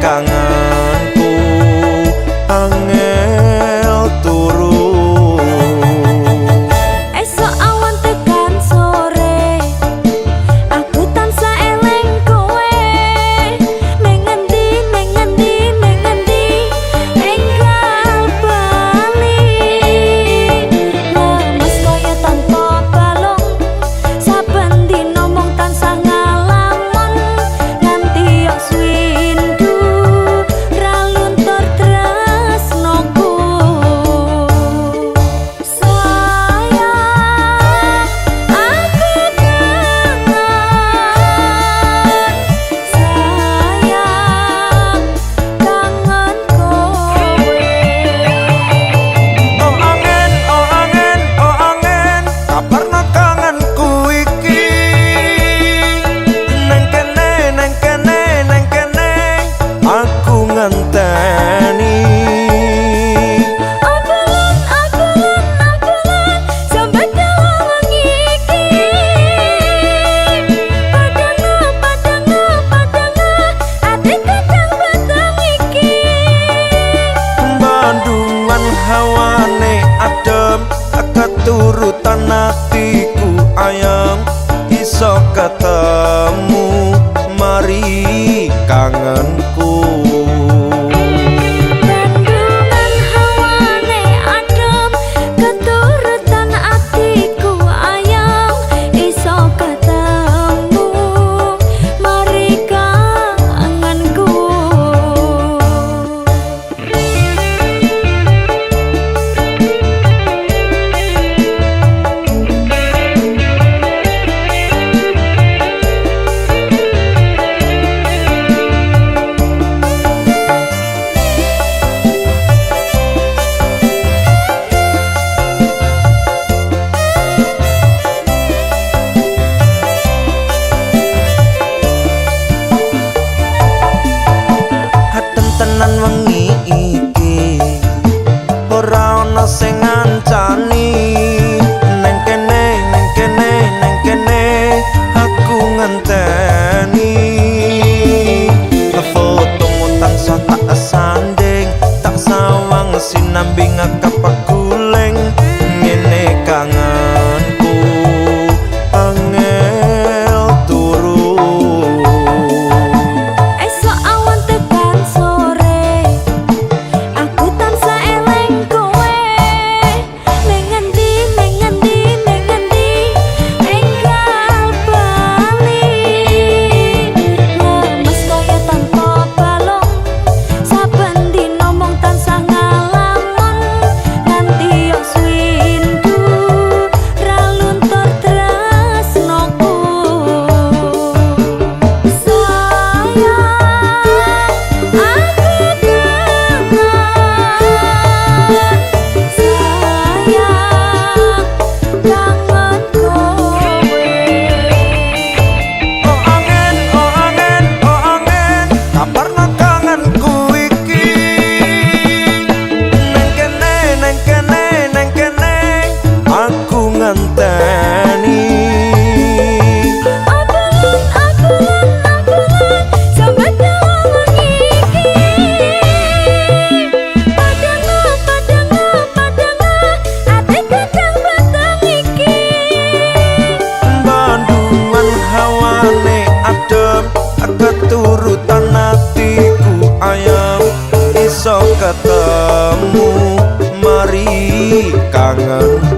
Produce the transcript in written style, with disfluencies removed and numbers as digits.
kangenku angel turu. Esok awan tekan sore aku tansah eling kowe. Neng ngendi, neng ngendi, neng ngendi enggal bali. Lemes kaya tanpa balung, saben dina mung tansah ngalamun. Nganti yok swindu ra luntur tresnoku. Sayang, aku kangen. Sayang, kangen kowe. Oh angin, oh angin, oh angin, kabarno kangenku iki. Neng kene, neng kene, neng kene, aku ngenteni. Abelan, abelan, abelan, sambat dalam iki. Padanga, padanga, padanga, ati kadang batang iki. Bandungan hawane adem, keturutan atiku ayem iso ketemu mari kangenku. Bandungan hawane adem, keturutan atiku ayem iso ketemu mari kangenku. Adem tenan wengi iki, ora ana sing ngancani. Neng kene, neng kene, neng kene, aku ngenteni. Fotomu tansah tak sanding, tak sawang sinambi ngakap guling. Ngene kangenku angel turu. Esok awan tekan sore aku tansah eling kowe. Neng ngendi, neng ngendi, neng ngendi enggal bali. Lemes kaya tanpa balung, saben dina mung tansah ngalamun. Nganti yok swindu ra luntur tresnoku. Sayang, aku kangen. Sayang, kangen kowe. Oh angin, oh angin, oh angin, kabarno kangenku iki. Neng kene, neng kene, neng kene, aku ngenteni. Abelan, abelan, abelan, sambat dalam iki. Padanga, padanga, padanga, ati kadang batang iki. Bandungan hawane adem, keturutan atiku ayem iso ketemu mari kangenku.